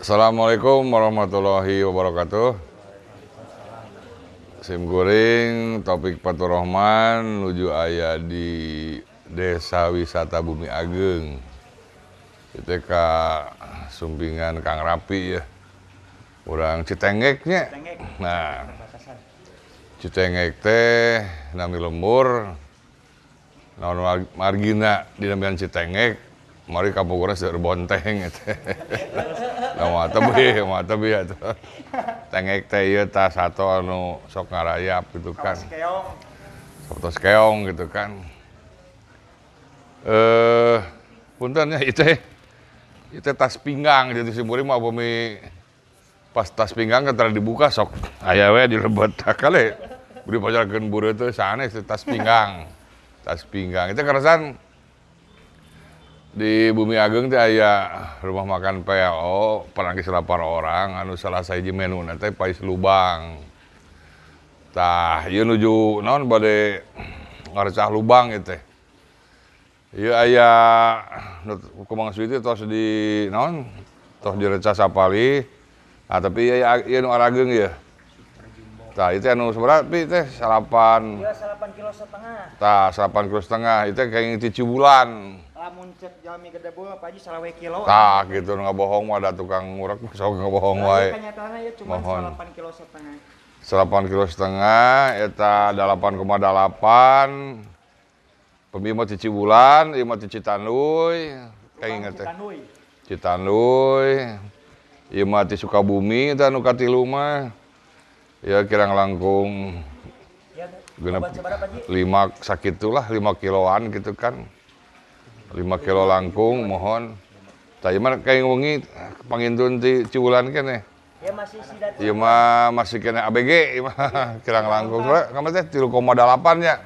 Assalamualaikum warahmatullahi wabarakatuh. Sim kuring Topik Faturrahman nuju aya di Desa Wisata Bumi Ageng. Itu ka sumpingan Kang Rapi ya. Urang Citengek nya. Nah, Citengek teh nami lembur. Naon margina dinamian Citengek, mari kapungkurna seueur bonteng teh. Nah, mah tebih, mah tebih atuh. Tengek teh ieu tah sato anu sok ngarayap gitu kan. Keong. Sok tos keong gitu kan. Punten ya, ieu teh tas pinggang jadi simkuring mah upami pas tas pinggang kan tara dibuka, sok aya we dilebet kali beri pajarkeun bureut teh sanes teh tas pinggang. Tas pinggang itu karasan di Bumi Ageng teh aya rumah makan PLO Peranggis Lapar Orang anu salah sahiji menuna teh pais lubang. Tah, ieu nuju naon bade ngarecah lubang ieu teh. Ieu aya nu Kembang Suiti tos di naon tos direcah sapali. Nah, tapi ieu ieu nu arageung ieu. Tah, itu anu sabaraha pi teh? Salapan. Iya, 8 kilo setengah. Tah, 8 kilo setengah itu kayak ti Cibulan. Lamun cek jalmi Gedebul apa aja 25 kilo. Tah, gitu nu ngabohong mah ada tukang ngurek sok ngabohong Nah, wae. iya, kenyataannya ya cuma Mohon. 8 kilo setengah. 8 kilo setengah eta 8,8. Pemi mah ti Cibulan, ieu mah ti Citanduy. Kayak inget teh. Citanduy. Citanduy. Ieu mah ti Sukabumi eta nu katilu mah. Ya kirang langkung Ya, genep obat sabaraha, Pak Ji? 5 sakitulah, 5 kiloan gitu kan. 5 kilo langkung, mohon. Tah, ieu mah kayak wengi pangintun ti Cibulan keneh. Ya masih sidat. Ieu mah masih keneh ABG ieu mah kirang langkung. Soalnya kamu teh 3,8 ya.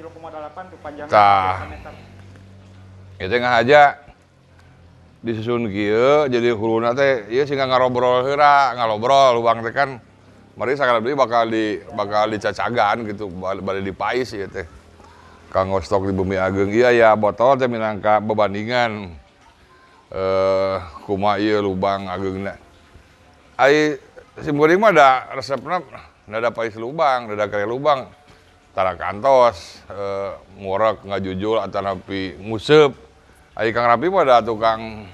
3,8 tuh panjangnya. Tah. 3 meter. Itu ngahaja disusun kieu jadi huluna teh ieu sehingga ngarobrol heula, ngalobrol lubang teh kan. Mari sakala deui bakal dicacagan gitu, bade dipais ieu teh. Kanggo stok di Bumi Ageng iya ya botol teh minangka bebandingan. Kumaha ieu lubang ageungna. Ai simkuring mah da resepna da pais lubang, da kare lubang. Tara kantos ngurek ngajujul atanapi nguseup. Ai Kang Rapi mah da tukang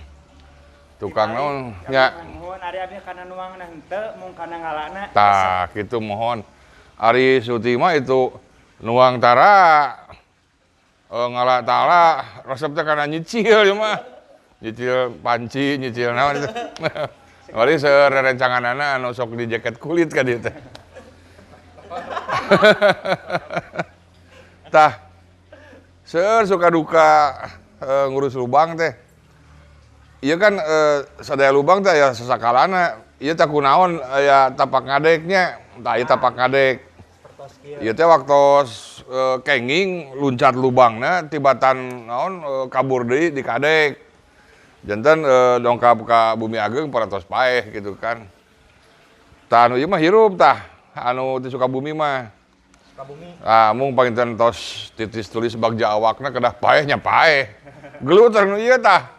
tukang naon nya. Mohon ari abdi kana nuangna henteu, mung kana ngalana. Tah, gitu mohon. Ari Suti mah itu nuang tara ngala tala, resep teh kana nyicil ieu mah. Nyicil panci, nyicil naon itu. Mari seueur rerencanganana anu sok di jaket kulit ka dieu teh. Tah, seueur suka duka ngurus lubang teh. Ieu kan sadaya lubang teh aya sasakalana. Ieu teh kunaon aya tapak ngadeknya. Tah, ieu tapak ngadek. Ieu teh waktos kenging luncat lubangna tibatan naon kabur deui dikadek. Janten dongkap ka Bumi Ageng parantos paeh gitu kan. Tah, anu ieu mah hirup tah, anu ti Sukabumi mah. Sukabumi. Ah, mung panginten tos titis tulis bagja awakna kedah paeh nya paeh. Gelut anu ieu tah.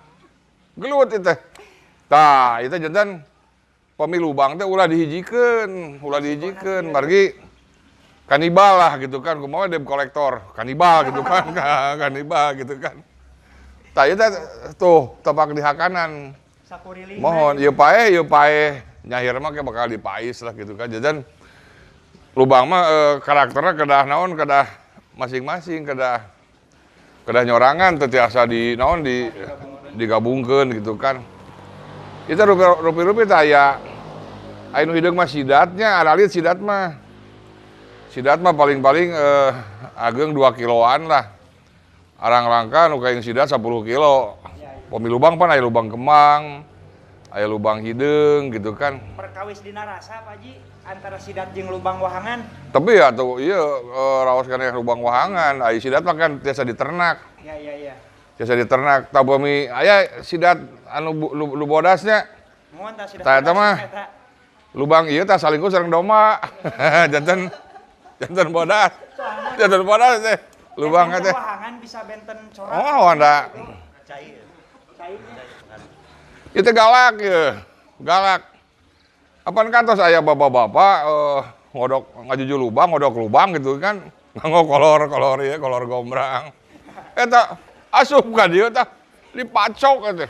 Gelut ieu teh. Tah, ieu teh janten pami lubang teh ulah dihijikeun margi kanibal lah gitu kan, kumaha debt collector, kanibal gitu kan, kanibal gitu kan. Tah, ieu teh tuh tapak di hakanan. Sakurilingna. Mohon, ieu paeh nyahir mah kayak bakal dipais lah gitu kan. Jadi lubang mah karakternya kedah naon, kedah masing-masing, kedah kedah nyorangan teu tiasa di naon digabungkeun gitu kan. Itu rupi-rupi teh aya aya nu hideung mah sidatnya, aralit sidat mah. Sidat mah paling-paling ageng 2 kiloan lah. Arang langka nu kayak sidat 10 kilo. Pami lubang pan aya lubang kembang, aya lubang hideung gitu kan. Perkawis dina rasa Pak Haji antara sidat jeung lubang wahangan. Tapi ya tuh iya raos kana lubang wahangan, aya sidat mah kan tiasa diternak. Ya. Tiasa diternak, tah bumi aya sidat anu lu bodasnya. Mohon tah sidat. Tah eta bodas mah. eta. Lubang ieu tah salingkuh sareng domba. Janten janten bodas. Janten bodas teh. Lubang Benten teh. Wahangan bisa benten corak. Oh, anda. Cairnya. Itu galak ya, galak. Apaan kantos aya bapak-bapak ngodok ngajuju lubang, ngodok lubang gitu kan. Nganggo kolor-kolor ya, kolor gombrang. Eta asup ka dieu tah, dipacok eta.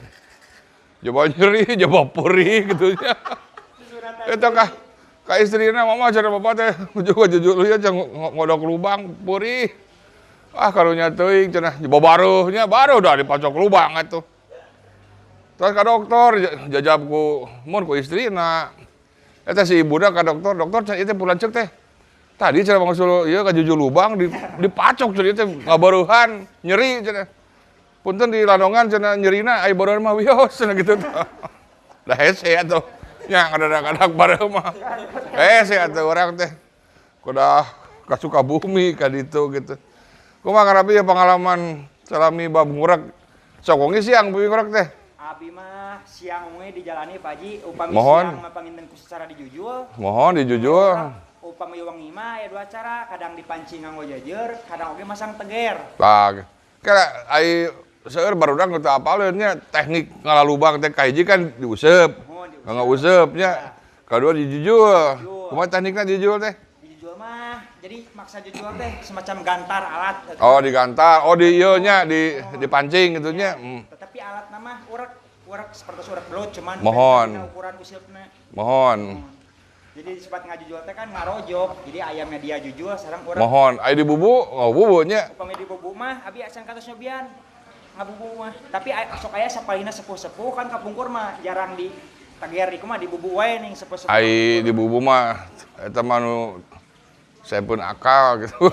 Coba nyeri, coba perih gitu nya. Eta kah ka istrina, "Mama," cenah, "bapak teh juga jujur ya ngodok lubang perih." "Ah, karunya teuing," cenah, baruh nya baru dah dipacok lubang atuh. Terus ka dokter jajab ku mun ku istrina. Eta si ibuna ka dokter, "Dokter," cenah, "ieu teh lanceuk teh. Tadi," cenah, "mangsul ieu kajuju lubang dipacok," cenah, "ieu teh ngabareuhan, nyeri," cenah. "Punten di landongan," cenah, "nyerina, ai bareuhan mah wios," cenah gitu tuh. Da hese atuh. Nya kadang-kadang bareuh mah. Hese atuh urang teh. Kudah ka Sukabumi ka ditu gitu. Kumaha Kang Rapi ya pengalaman salami bab ngurek? Sok wengi siang bumi ngurek teh? Abi mah siang we dijalani, Pak Haji, upami Mohon. Siang mah panginten ku secara dijujul. Mohon dijujul. Upami wengi mah aya dua cara, kadang dipancing nganggo jeujeur, kadang oge masang teger. Tah, kira ai seueur barudak nu teu apaleun nya teknik ngala lubang teh. Kahiji kan diuseup. Mohon diuseup. Nganggo useup nya. Kadua dijujul. Kumaha teknikna dijujul teh? Dijujul mah jadi maksa jujul teh semacam gantar alat. Oh, digantar, oh di ieu nya di dipancing gitu nya. Tetapi alat nama urek urek seperti urek belut, cuman Mohon. beda ukuran useupna. Mohon. Jadi disebut ngajujul teh kan ngarojok. Jadi ayamnya dia jujul sareng urek. Mohon. Ai di bubu, oh bubu nya. Upami di bubu mah abi acan katos nyobian ngabubu mah. Tapi sok aya sapalihna sepuh-sepuh kan kapungkur mah jarang di tagiar di kumaha di bubu wae ning sepuh-sepuh. Ai di bubu mah eta mah nu saeupun akal gitu.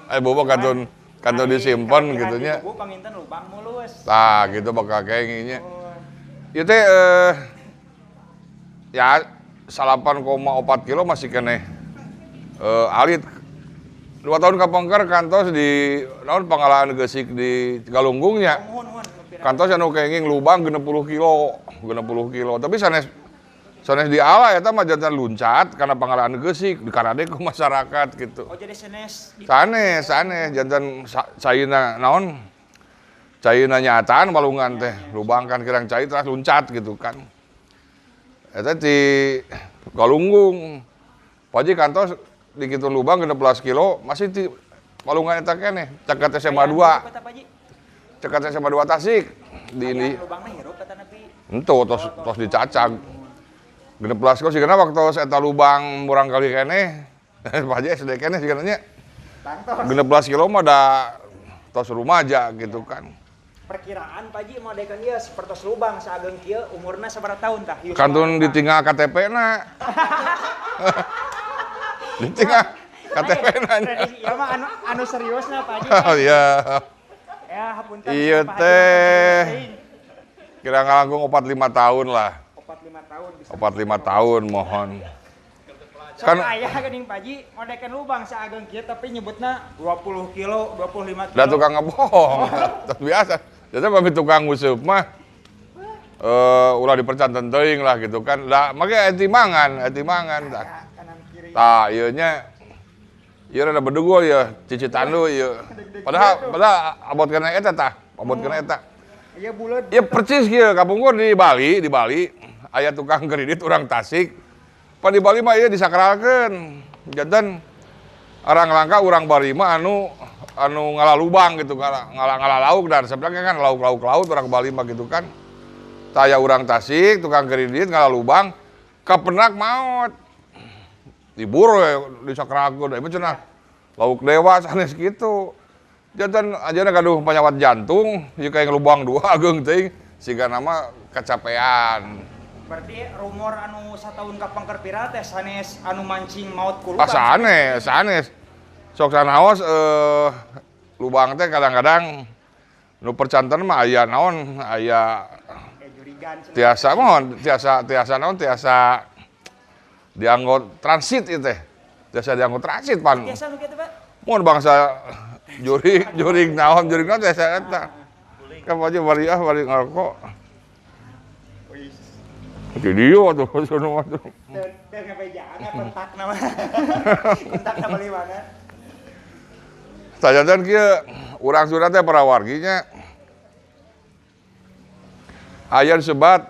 Ai bubu kantun kantun disimpen gitu nya. Di bubu panginten lubang mulus. Tah, gitu bakal kenging nya. Oh. Ieu teh ya 8,4 kilo masih keneh alit. 2 tahun kapengker kantos di naon pangalahan geusik di Galunggung nya. Muhun muhun nu pirang. Kantos anu kenging lubang 60 kilo, 60 kilo. Tapi sanes sanes di ala eta mah jantan luncat karena pangalahan geusik dikarade ku masyarakat gitu. Oh, jadi senes di Sanes, sanes jantan caina naon? Caina nyataan walungan teh, lubang kan kirang cai terus luncat gitu kan. Eta di Galunggung. Paji kantos di kitu lubang 16 kilo masih di walungan eta keneh, caket SMA 2. Hirup eta, Pak Ji. Caket SMA 2 Tasik di ini. Lubangna hirup eta nepi. Ento tos tos dicacag. 16 kilo sigana waktu eta lubang murang kali keneh. Paji SD keneh sigana nya. Tangtos. 16 kilo mah da tos rumaja gitu kan. Perkiraan Pak Ji mau dekan ieu sepertos lubang saageng kieu umurna sabaraha tahun tah? Yuswa Kantun lubang. ditinggal KTP na. Ditinggal KTP na. Tradisi ieu mah anu anu seriusna, Pak Haji. Oh iya. Ya, hapunten. Iya Pak Haji, teh. anu Kira ngalangkung 4 5 tahun lah. 4 5 tahun bisa. 4 5 tahun mohon. Sok Kan- aya geuning, Pak Haji, ngodekeun lubang saageng kieu tapi nyebutna 20 kilo, 25 kilo. Da tukang ngebohong. Terus biasa. Biasa pami tukang nguseup mah ulah dipercanten teuing lah gitu kan. Da make etimangan, etimangan tah. Ya, kanan kiri. Tah, ieu nya ieu rada bedugul ieu, cici tandu ieu. Padahal padahal abot kana eta tah, abot kana eta. Iya buleud. Ya percis kieu kapungkur di Bali, di Bali aya tukang kredit urang Tasik. Pan di Bali mah ieu disakralkeun. Janten arang langka urang Bali mah anu anu ngala lubang gitu, ngala ngala, ngala lauk dan sebenarnya kan lauk-lauk laut urang Bali mah gitu kan. Taya urang Tasik tukang kredit ngala lubang kapenak maot. Diburu ya disakralkeun. Ieu cenah lauk dewa sanes gitu. Janten aja gaduh penyawat jantung, ieu kayak lubang dua ageng teuing, siga nama kecapean. Berarti rumor anu satahun kapengker viral teh sanes anu mancing maut ku Ah lubang. sanes, sanes. Sok sanaos lubang teh kadang-kadang nu percanten mah aya naon, aya Jurigan cenah. Tiasa mohon, tiasa tiasa naon, tiasa dianggo transit ieu teh. Tiasa dianggo transit pan. Biasa nu kitu, Pak. Mun bangsa jurig, jurig naon tiasa eta. Kan aja bari ah bari ngarokok. Wih. Di dia tuh, sono mah tuh. Teu teu ngabejaan kontakna mah. Kontakna beli mana? Sajantan kieu urang Sunda teh para warginya aya disebat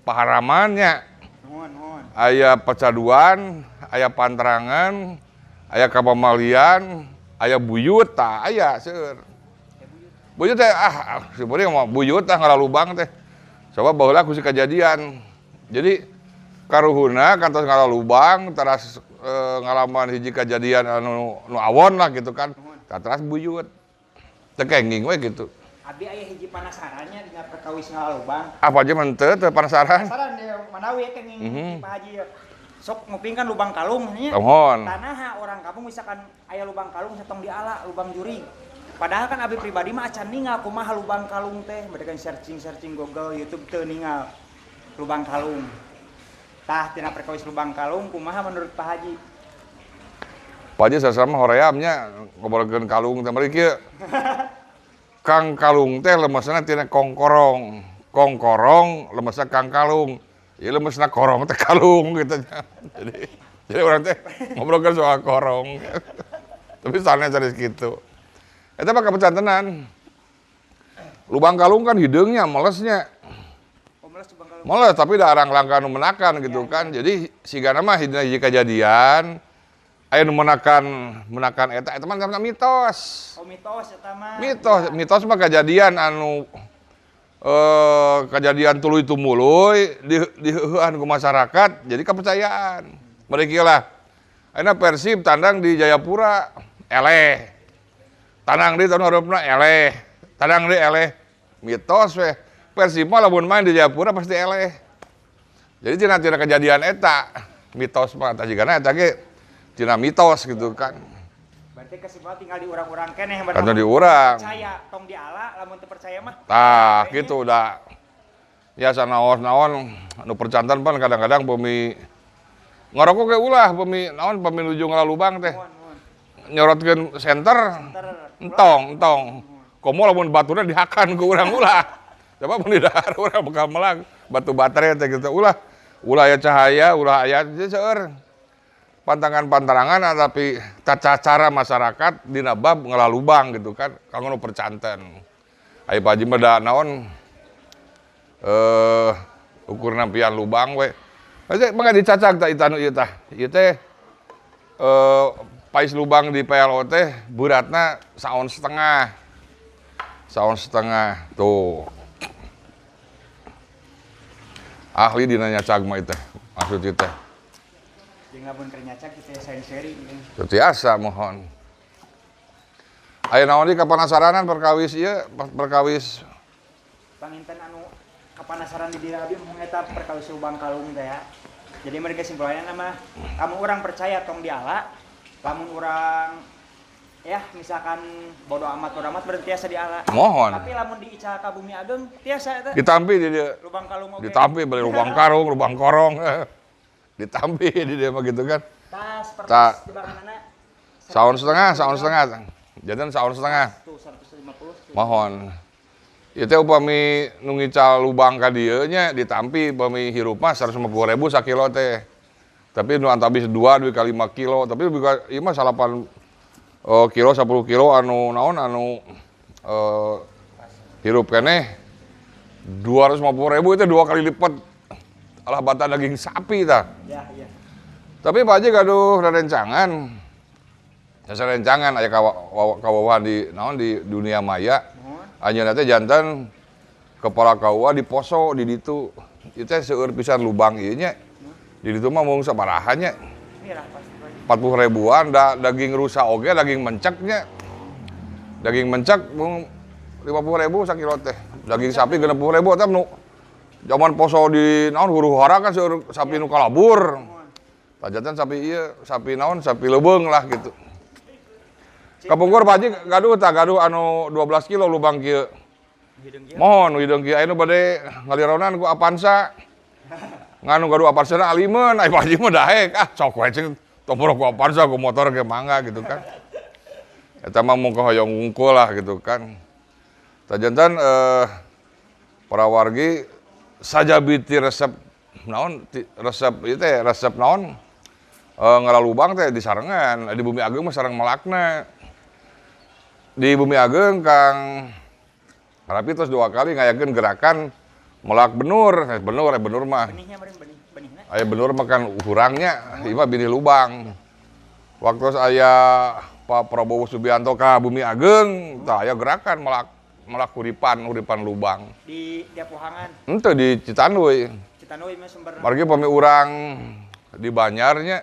Paharamannya. Nuhun, nuhun. Aya pecaduan, aya pantrangan, aya kapamalian, aya buyut tah aya seueur. Buyut teh ah si beuring mah buyut tah ngalalubang teh. Coba baheula ku si kajadian. Jadi karuhuna kantos ngalalubang teras ngalaman hiji kajadian anu nu awon lah gitu kan. Tah teras buyut. Teu kenging we gitu. Abi aya hiji panasarannya dina perkawis ngalalubang. Apa aja mah teu teu penasaran. Penasaran dia manawi kenging Pak Haji ya. Sok nguping kan lubang kalung nya. Mohon. Tanah orang kampung misalkan aya lubang kalung satong diala lubang jurig. Padahal kan abi pribadi mah acan ningal kumaha lubang kalung teh, mereka searching-searching Google, YouTube teu ningal lubang kalung. Tah tina perkawis lubang kalung kumaha menurut Pak Haji? Pak Haji sasama hoream nya ngobrolkeun kalung teh mari kieu. Kang kalung teh lemesna tina kongkorong. Kongkorong lemesna kang kalung. Ieu lemesna korong teh kalung gitu nya. Jadi orang teh ngobrolkeun soal korong. Tapi sanes sanes kitu. Eta mah kapecantenan. Lubang kalung kan hideungnya, melesnya. Oh, meles lubang kalung. Meles tapi da arang langka nu menakan gitu kan. Jadi sigana mah hidna hiji kajadian aya nu menakan menakan eta eta mah namanya mitos. Oh, mitos eta mah. Mitos, mitos mah kejadian anu kejadian tuluy tumuluy di diheueuhan ku masyarakat jadi kepercayaan. Mereka lah. Ayeuna Persib tandang di Jayapura eleh. Tandang di tahun hareupna eleh. Tandang di eleh. Mitos weh. Persib mah lamun main di Jayapura pasti eleh. Jadi tina-tina kejadian eta mitos mah tah jigana eta ge tina mitos gitu kan. Berarti kesimpulan tinggal di urang-urang keneh Karena di urang. Percaya tong diala lamun teu percaya mah. Tah gitu udah. Ya sanaos-naon anu percanten pan kadang-kadang bumi ngarokok ge ulah bumi naon bumi nuju ngalalubang teh. Nuhun, nuhun. Nyorotkeun senter. Senter. Entong, entong. Komo lamun batuna dihakan ku urang ulah. Coba mun didahar urang bakal melang batu baterai teh gitu ulah. Ulah aya cahaya, ulah aya seueur. Pantangan-pantangan tapi tata cara masyarakat dina bab ngalalubang gitu kan kanggo nu percanten. Aya Pak Haji mah da naon ukur nampian lubang we. Aja mangga dicacag tah eta nu ieu tah. Ieu teh pais lubang di PLO teh beratna saon setengah. Saon setengah tuh. Ahli dina nyacag mah ieu teh, maksud ieu teh. Jeung lamun keur nyacag kitu ya sharing-sharing gitu. Teu tiasa mohon. Aya naon deui kapanasaranan perkawis ieu, perkawis Panginten anu kapanasaran di diri abi mung eta perkawis lubang kalung teh ya. Jadi mereka kesimpulannya mah kamu orang percaya tong diala, lamun orang ya misalkan bodo amat berarti tiasa diala. Mohon. Tapi lamun diical ka bumi ageng tiasa eta. Ditampi di dieu. Lubang kalung oge. Ditampi beli lubang karung, lubang korong. Ditampi di dieu mah gitu kan. Tas pertas Ta. di bangunanna. Saon setengah, saon setengah. Janten saon setengah. Tuh 150. Mohon. Ieu teh upami nu ngical lubang ka dieu nya ditampi upami hirup mah 150.000 sakilo teh. Tapi nu antabis 2 dugi ka 5 kilo, tapi lebih ka ieu mah 8 kilo 10 kilo anu naon anu hirup keneh 250.000 itu 2 kali lipat alah bata daging sapi tah. Ya, iya. Tapi Pak Haji gaduh rerencangan. Jasa rencangan aya kawawahan di naon di dunia maya. Anjeunna teh janten kepala KUA di Poso di ditu. Ieu teh seueur pisan lubang ieu nya. Di ditu mah mung sabaraha nya. Mirah pasti Pak Haji. 40 ribuan da, daging rusa oge daging menceknya. Daging mencek mung 50.000 sakilo teh. Daging sapi 60.000 eta nu zaman Poso di naon huru hara kan seueur sapi nu kalabur. Tajatan sapi ieu, sapi naon, sapi leubeung lah gitu. Kapungkur Pak Haji gaduh tah gaduh anu 12 kilo lubang kieu. Mohon hideung kieu aya nu bade ngalironan ku Avanza. Nganu gaduh Avanza na alimeun, ai Pak Haji mah daek ah sok we cing tombol ku Avanza ku motor ge mangga gitu kan. Eta mah mung hoyong wungkul lah gitu kan. Tajantan para wargi sajabiti resep naon resep ieu teh resep naon ngalalubang teh disarengan di Bumi Ageng mah sareng melakna. Di Bumi Ageng Kang Rapi terus 2 kali ngayakeun gerakan Melak benur, benur, benur mah. Benihnya meureun benih, benihna. Aya benur mah kan hurangnya, ieu mah benih lubang. Waktu aya Pak Prabowo Subianto ka Bumi Ageng, tah aya gerakan melak melak huripan, huripan lubang. Di Diapohangan. Henteu, di Citanduy. Citanduy mah sumber. Margi pami urang di Banjarnya,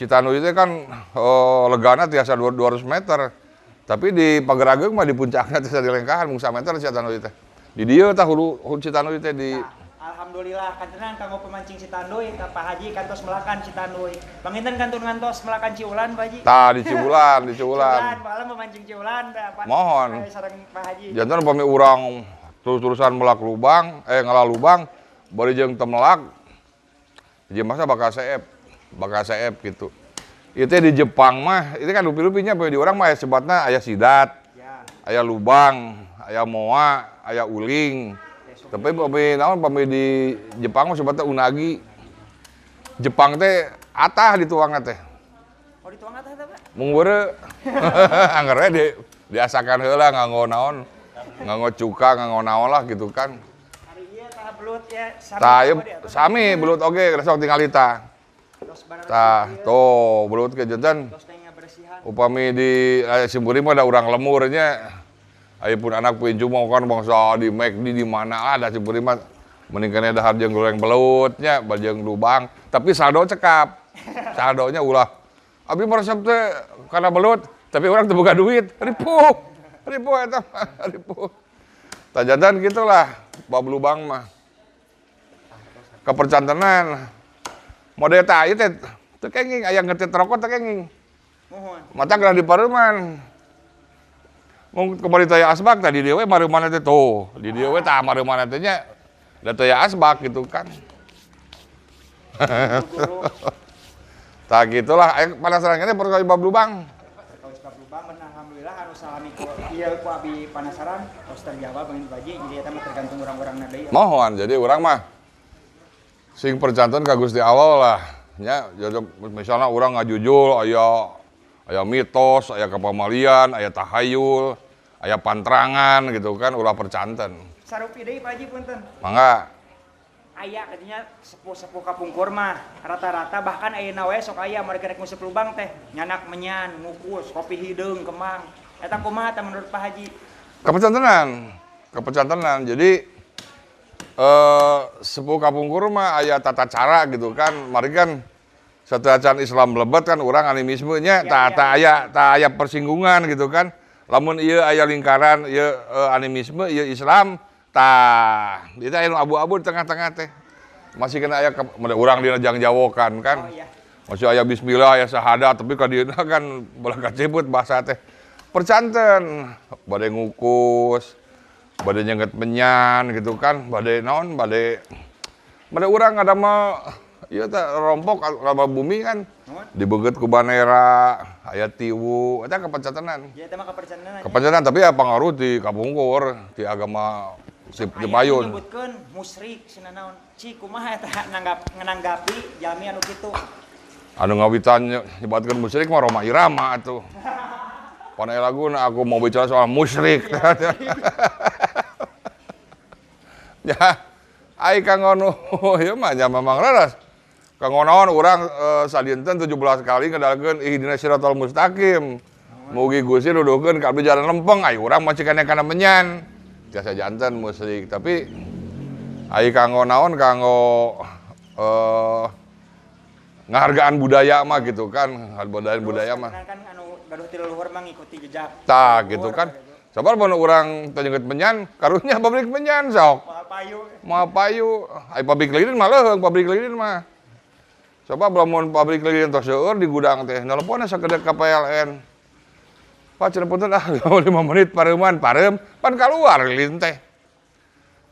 Citanduy itu kan legana tiasa 200 meter. Tapi di Pagerageung mah di puncaknya tiasa dilengkahan mung meter Citanduy teh. Di dieu tah hulu, hulu Citanduy teh di. Nah, alhamdulillah kantenan kanggo pemancing Citanduy ka Pak Haji kantos melakan Citanduy. Panginten kantun ngantos melakan Ciulan, Pak Haji. Tah di Cibulan, di Cibulan. Ciulan, malam memancing Ciulan dah, Pak. Mohon. Sareng Pak Haji. Janten upami urang terus-terusan melak lubang, ngala lubang, bari jeung teu melak, jeung masa bakal seep gitu. Itu di Jepang mah, itu kan rupi-rupinya, di urang mah aya sebatna aya sidat, aya lubang, aya moa, aya uling. Tapi pami naon, pami di Jepang mah sebatna unagi. Jepang teh atah dituangna teh. Oh, dituang atah teh, Pak? Mung beureu. Angger we di diasakan heula nganggo naon? Nganggo cuka, nganggo naon lah gitu kan. Hari ieu tah belut ya, sami. Tah ieu sami belut oge sok tingali tah. Tah, tuh belut ke janten. Upami di Simpuri mah ada urang lemurnya. Aya pun anak pincu mau kan bangsa di McD di mana ada Simpuri mah mending keneh dahar jeung goreng belutnya, jeung lubang, tapi saldo cekap. Saldonya ulah. Abi meresep teh karena belut, tapi orang teu boga duit. Ripuh. Ripuh eta mah, ripuh. Tah janten gitulah bab lubang mah. Kepercantenan. Model tah ieu teh teu kenging aya ngetit rokok teu kenging. Mohon. Mata geura di pareuman. Mung kembali taya asbak tadi dieu we mareuman teh tuh, di dieu we tah mareuman teh nya da taya asbak gitu kan. Tah gitulah, aya penasaran keneh perkara bab lubang. Perkawis bab lubang, alhamdulillah anu salami ku ieu ku abi penasaran tos terjawab bangin Pak Haji, jadi eta mah tergantung urang-urangna deui. Mohon, jadi urang mah sing percanten ka Gusti Allah lah. Nya, jadi misalnya urang ngajujul aya aya mitos, aya kepamalian, aya tahayul, aya pantrangan gitu kan, ulah percanten. Sarupi deui Pak Haji punten. Mangga. Aya katanya sepuh-sepuh kapungkur mah rata-rata bahkan ayeuna we sok aya mereka rek nguseup lubang teh nyanak menyan, ngukus, kopi hideung, kemang. Eta kumaha tah menurut Pak Haji? Kepercantenan. Kepercantenan. Jadi sepuh kapungkur mah aya tata cara gitu kan. Mari kan sateuacan Islam lebet kan urang animismenya tah aya tah aya persinggungan gitu kan. Lamun ieu aya lingkaran ieu animisme, ieu Islam, tah itu aya nu abu-abu di tengah-tengah teh. Masih kena aya urang dina jangjawokan kan. Oh, iya. Masih aya bismillah, aya syahadat, tapi ka dieuna kan belah kaciput bahasa teh. Percanten, bade ngukus, bade nyenget menyan gitu kan, bade naon, bade bade urang ngadamel ieu teh rompok ngadamel bumi kan. Dibeget ku banera, aya tiwu, eta kepercantenan. Ya eta mah kepercantenan. Kepercantenan tapi ya pangaruh di kapungkur, di agama si Aya Jepayun. Nyebutkeun musyrik cenah naon. Ci kumaha eta nanggapi jalmi anu kitu? Anu ngawitan nyebatkeun musyrik mah Rhoma Irama atuh. Pan aya laguna aku mau bicara soal musyrik. Ya, ai kanggo nu ieu mah nya memang leres. Kanggo naon urang sadinten 17 kali ngedalkeun ihdinas siratal mustaqim. Mugi Gusti nuduhkeun ka abdi jalan lempeng, ai urang masih keneh kana menyan. Tiasa janten musyrik, tapi ai kanggo naon kanggo ngahargaan budaya mah gitu kan, ngahargaan budaya mah. Kan anu gaduh ti leluhur mah ngikuti jejak. Tah gitu kan. Sabar mun urang teu nyeungeut menyan, karunya pabrik menyan sok. Moal payu. Moal payu. Ai pabrik lilin mah leuheung, pabrik lilin mah. Coba lamun pabrik lilin tos seueur di gudang teh, nelpon sakedek ka PLN. Pak cenah punten ah 5 menit pareuman, pareum, pan kaluar lilin teh.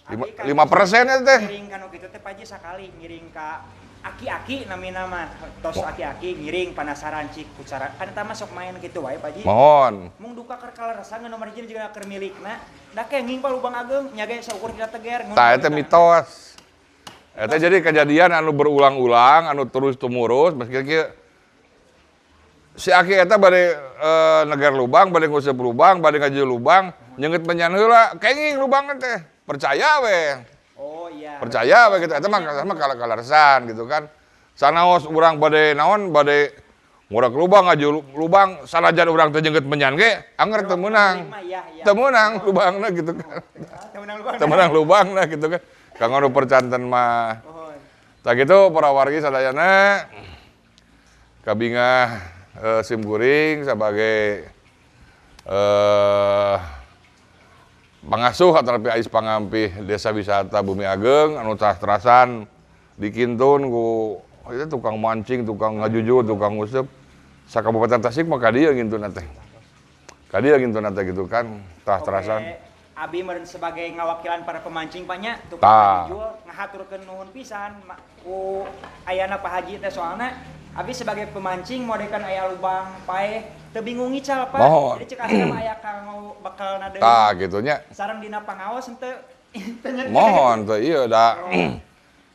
5% eta teh. Ngiring kanu kitu teh Pak Haji sakali ngiring ka aki-aki namina mah, tos aki-aki ngiring penasaran cik kucara kan eta mah sok main kitu wae Pak Haji. Mohon. Mung duka keur kaleresan nomor hiji juga keur milikna, da kenging pa lubang ageung nya ge saukur kita teger. Tah eta mitos. Eta jadi kejadian anu berulang-ulang, anu terus tumurus, meski kieu si aki eta bade neger lubang, bade nguseup lubang, bade ngaji lubang, nyeungeut menyan heula, kenging lubangna teh. Percaya we. Oh iya. Percaya we gitu eta mah sama kaleresan gitu kan. Sanaos urang bade naon bade ngurek lubang ngaju lubang sanajan urang teu jengkeut menyan ge anger teu meunang. Iya. Teu meunang lubangna gitu kan. Teu meunang lubang. Teu meunang lubangna gitu kan. Kanggo nu percanten mah. Mohon. Tah gitu para wargi sadayana kabingah sim kuring sebagai pangasuh atau ais pangampih Desa Wisata Bumi Ageng anu teras-terasan dikintun ku itu tukang mancing, tukang ngajujur, tukang nguseup sakabupaten Tasik mah ka dieu ngintun teh. Ka dieu ngintun teh gitu kan, teras-terasan. Oke, abi meureun sebagai ngawakilan para pemancing Pak nya, tukang Tah. ngajujul ngahaturkeun nuhun pisan ku ayana Pak Haji teh, soalna abi sebagai pemancing modekan aya lubang paeh teu bingung ngical, Pak. Mohon. Jadi cek asli mah aya kanggo bekalna deui. Tah gitu nya. Sareng dina pangaos henteu teu nyeri. Mohon teh iya da.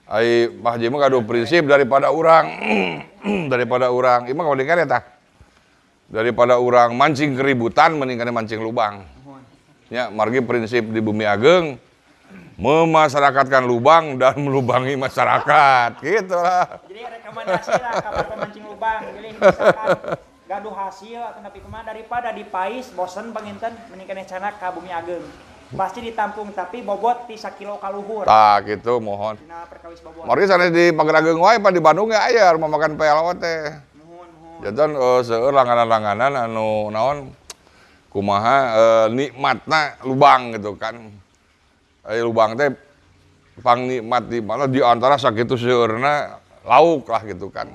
Ai Pak Haji mah gaduh prinsip daripada urang ieu mah kalau dikare tah. Daripada urang mancing keributan mending kana mancing lubang. Mohon. Ya, margi prinsip di Bumi Ageng memasyarakatkan lubang dan melubangi masyarakat. Gitu lah. Jadi rekomendasi lah ka para pemancing lubang. Jadi misalkan gaduh hasil atau nepi kumaha daripada dipais bosen panginten mending keneh candak ka Bumi Ageng. Pasti ditampung tapi bobot ti sakilo kaluhur. Tah gitu mohon. Dina perkawis bobot. Margi sanes di Pagerageung wae, pan di Bandung ge aya rumah makan PLO teh. Nuhun, nuhun. Janten seueur langganan-langganan anu naon kumaha nikmatna lubang gitu kan. Lubang teh pang nikmat di mana di antara sakitu seueurna lauk lah gitu kan.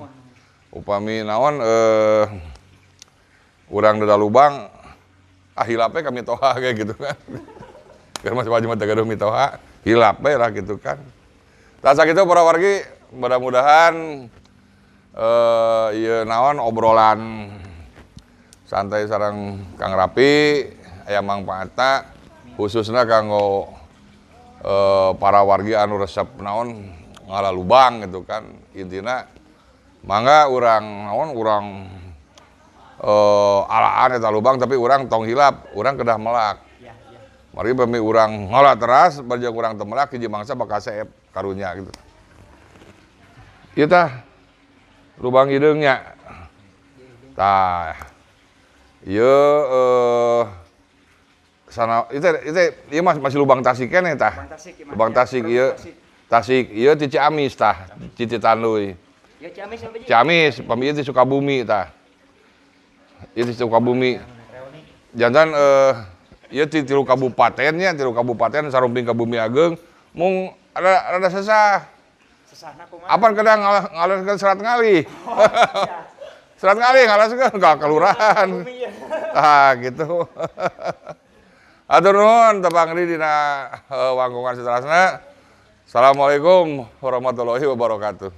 Upami naon urang deda lubang ah hilap we ka mitoha kayak gitu kan. Keur masih wajib mah teu gaduh mitoha, hilap we lah gitu kan. Tah sakitu para wargi, mudah-mudahan ieu naon obrolan santai sareng Kang Rapi aya mangpaatna khususna kanggo para wargi anu resep naon ngala lubang gitu kan. Intina mangga urang naon urang alaan eta lubang tapi urang tong hilap, urang kedah melak. Iya. Mari pami urang ngala teras bari urang teu melak hiji mangsa bakal seep karunya gitu. Ieu tah lubang hideungnya. Tah. Ieu sana itu ieu masih lubang Tasik keneh tah. Lubang Tasik, ieu mah. Lubang Tasik Produk ieu. Tasik. Tasik ieu ti Ciamis tah, ti Citanduy. Ya Ciamis apa, Ji? Ciamis, pami ieu ti Sukabumi tah. Ieu ti Sukabumi. Reuni. Jantan ieu ti tilu kabupatennya, tilu kabupaten sarumping ka Bumi Ageng mung rada sesah. Sesahna kumaha? Apan kadang ngalaskeun serat ngalih. Oh, iya. Serat ngalih ngalaskeun ka kelurahan. Bumi, ya. Ah gitu. Atur nuhun tepang deui dina wangkungan saterasna. Assalamualaikum warahmatullahi wabarakatuh.